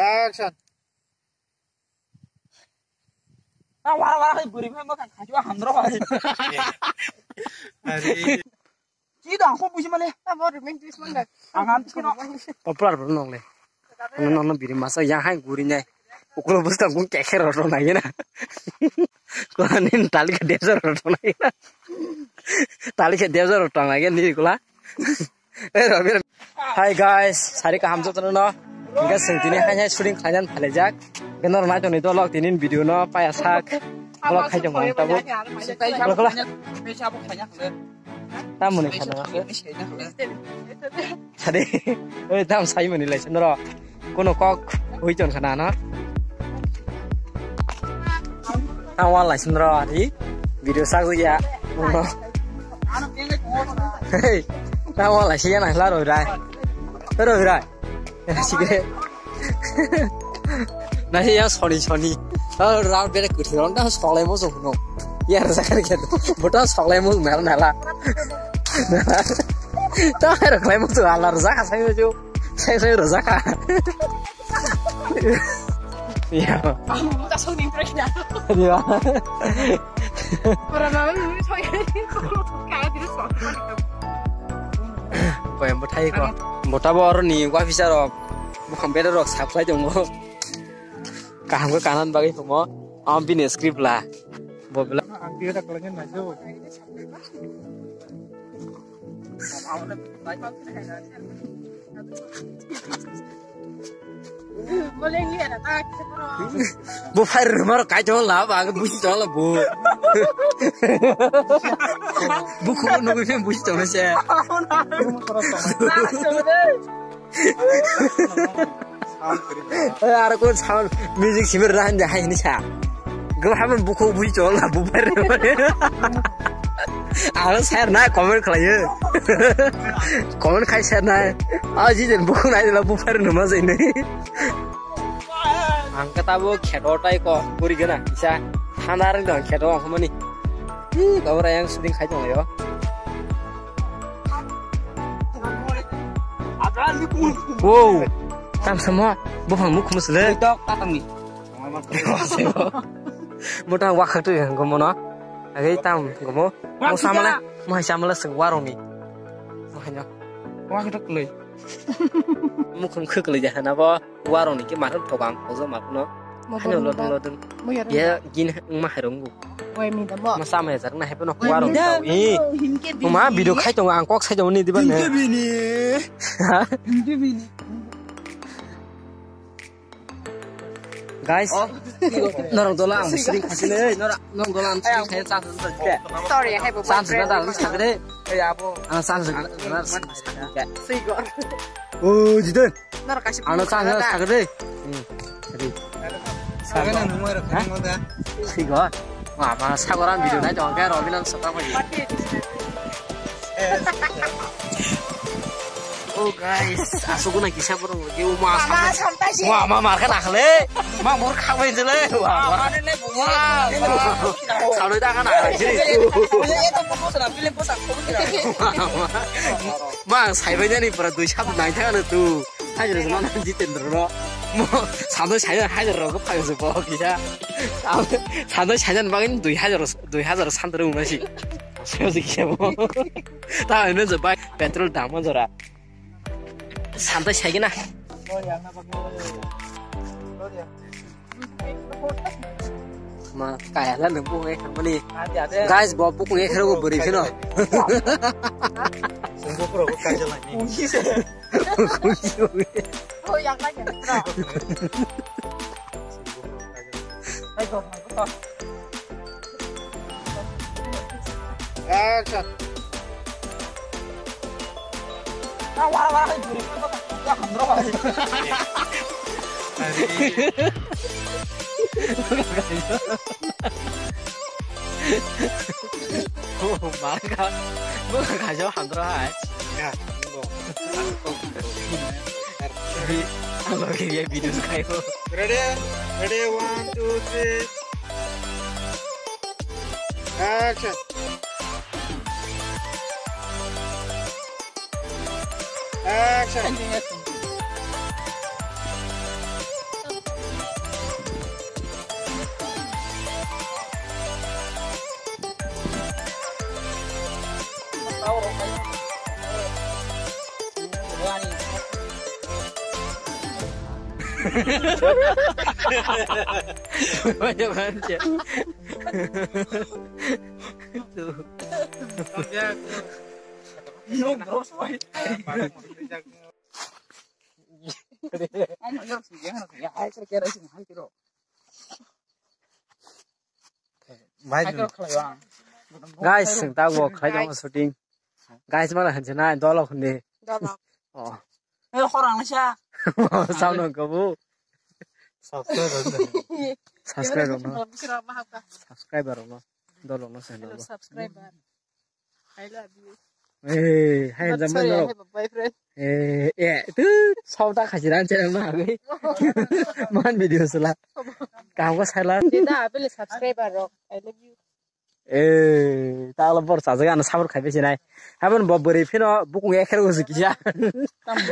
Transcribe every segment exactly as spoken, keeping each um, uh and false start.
Action. Ah, wara wara hai buri mai makan khaju hamdro hai. Are. Chi dong ko buji male. Abo remeng twis mangga. Ang ham chino. Popular bro nong le. Ano nong biri masa yang hai guri nai. Ukulo bus tang kung kekhe ro ro nai na. Ko anin tali ka desa ro ro nai na. Tali ka desa ro tang nai ni kula. Eh, Robin. Hi guys, sari kaham jotono no. Hingke sing tini hai hai shooting khlainani phalaijak. Hingke norok nai tongni dolok tini video no paya sak. Vlog khai tong tabo. Vlog la. Tamoni khana. Sari. Oi, tam sai mani lai sendro. Kono kok hui ton khana na. Tang wal lai sindro ari video sak ya. Hey, tang wal lai siya na la roi rai. Roi rai. Sige. Na siya soni soni. Oh, ram bere kuthi ron ta solai mo so no. Ya ra sakar ke. Bota solai mo na na la. Ta ra klai mo so ala ra sakar sai jo. Sai sai rwjak kha. Ya. Ang buka song ni try na. Ya. Para na ni song ni. Kaya diri song. Koyam bwthai ko. Bota bo oro ni officer rok. Bukhang bere rok supply tongo. Kaham khe kanan bagwi humo. Am bini script la. Bo bela. Ang dia dak lagi maju. Bo phai rwma rok kai chong la ba, busi chong la bo. Buku nugui phe busi chong se. Aro ko sound music simir rahan de hai ni sa. Gam haban buku bui chol la bu bar. Aro share na comment khlaiyo. Comment khai share na. A ji den buku nai la bu bar no ma jai nai. Ang kata bo kheto tai ko puri gana isa. Thandar dong kheto ang mani. Ih, gabra yang shooting khai tong yo. Wow. Tam samo buphang mukhum sele. Tok tatang ni. Mota wakhak tu yang gomo no. Agai tam gomo. Mo samala, mo hai samala sing warong ni. Mo hai no. Wakhak tu klei. Mukhum khe klei jahana bo. Warong ni ke mathang thogang kojo makhno. Mo hano bo lodong lodong. Mo yar. Ya gin ma harung. Wai mi da mo. Ma sama ya jar na hepe no. Wai warong mi da. Eh. Mo hinke bini. Mo ma video khai tongo ang kok sai tongo ni diba ne. Hinke bini. Ha? Hinke bini. Guys, oh. Norok dola ang sering khasile, norok, norok dola ang sering khaya chance. Sorry, hai bo. Chance na dal sagre. Eh, abo. Ah, chance na. Sigo. Oh, jide. Norok kasi. Ano chance na sagre. Hmm. Sagre na numero khani mo da. Sigo. Wa ma sagoran video nai jong ke Robin ang sota ko. Oh guys, asukuna kisa borok lagi uma sampai. Wa ma mar kana khle. Ma mor khabai jele. Wa ma. Khaloi da kana jiri. Ma saibai jani pura dui sab nai thana tu. Hajar mana Jitendra ro. Mo sando saijan hajar ro ko phayo se bo kisa. Sando saijan bagin dui hajar dui hajar sandro unasi. Saibo se kisa bo. Ta ene je bai petrol dam jora. Santa sai gina. Ma kaya la nang bu ngai khamani. Guys, bo bu ngai kharo buri khino. Sungguh pro ko kajal ni. Oh, yang lagi. Action. Ah, wah, wah, hai, buri, wah, wah, wah, wah. Oh, mangga. Bukan kacau, hamdro, hai. Ya, tunggu. Ang lagi dia video kayo. Ready? Ready, one, two, three. Action. Action. Guys, sing tak wo khlai tong shooting. Guys, mana hanse na dolo khunde. Dolo. Oh. Eh, khorang sa. Sao nang kabu. Subscribe rok no. Subscribe rok no. Subscriber rok no. Dolo no sen. Hello, subscriber. I love you. Eh, hai. But jamai sorry, I no. Have a boyfriend. Eh, eh, tu sao ta khasi ran channel ma agui. Man video sala. Kaham ko sala. Dida, abele subscriber rok. I love you. Eh, ta alo bor sajak ano sabor khai besi nai. Habon bo bwrwi phino bukung ekher usu kisa.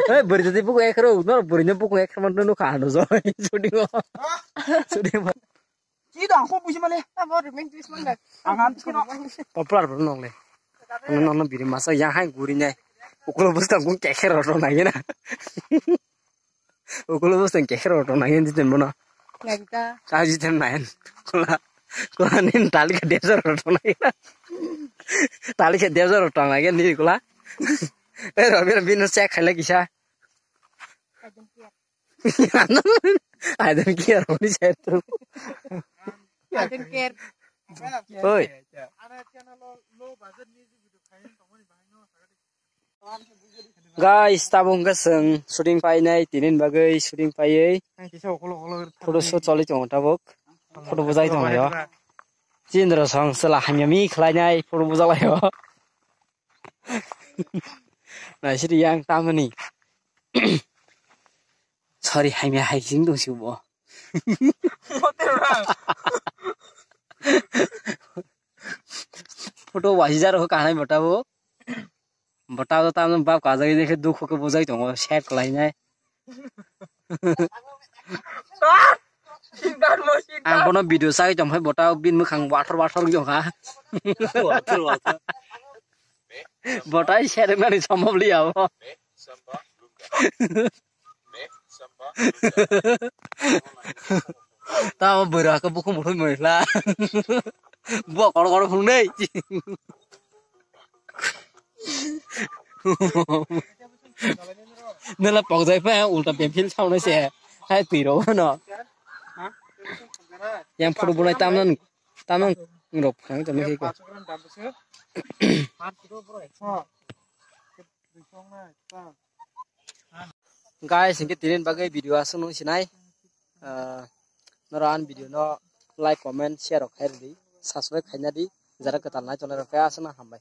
Eh, bwrwi jadi bukung ekher u, no bwrwi no bukung ekher man no kha ano jo. Shooting o. Shooting o. Ki dong ko buji male. Abo remeng twist man da. Ang am kino. Popular bro nong le. Ano nong no biri masa yang hai guri nai. Ukulo bus tang kung kekher ro nai na. Ukulo bus tang kekher ro nai ni den bono. Nagita. Ka ji den nai. Kula. Kula nin tali ka desa ro nai na. Tali ka desa ro nai ni kula. Eh, Robin, Robin, check khai la kisa. I don't care, only share to. I don't care. Oi. Guys, tabuk hwnkhe chwng shooting painai, tinin bagwi shooting paiwi. Photo shoot choli tongo tabuk. Photo bujai tongo yo. Chindra song chwla hamya mi khlainai photo bujalaio. Naisidi yang tamani. Sorry, hamya hai sing dong si bo. Photo wasijar ho kanai botabo. Botabo tamno bab kajagwi dekhe dukhu khe bujai tongo, share khlainai. Ang bono video sai tong phai botabo bin mukhang wathor wathor jong kha. Botai sereng nani somob liya bo. Tamo bwrwi hakhe bukhum bukhum mwnwi kla. Bo koro koro phungnai. Nela pokjai pha ulta pempil sauna se. Hai twi ro no. Yang photo bulai tamno tamno rok phang jam khe ko. Guys, hingke tinin bagwi video aswk nung sinai. Ah, noro an video no like, comment, share rok khai rwdi, subscribe khaina di, jara kwtal nai tongnai rok khe aswk no hambai.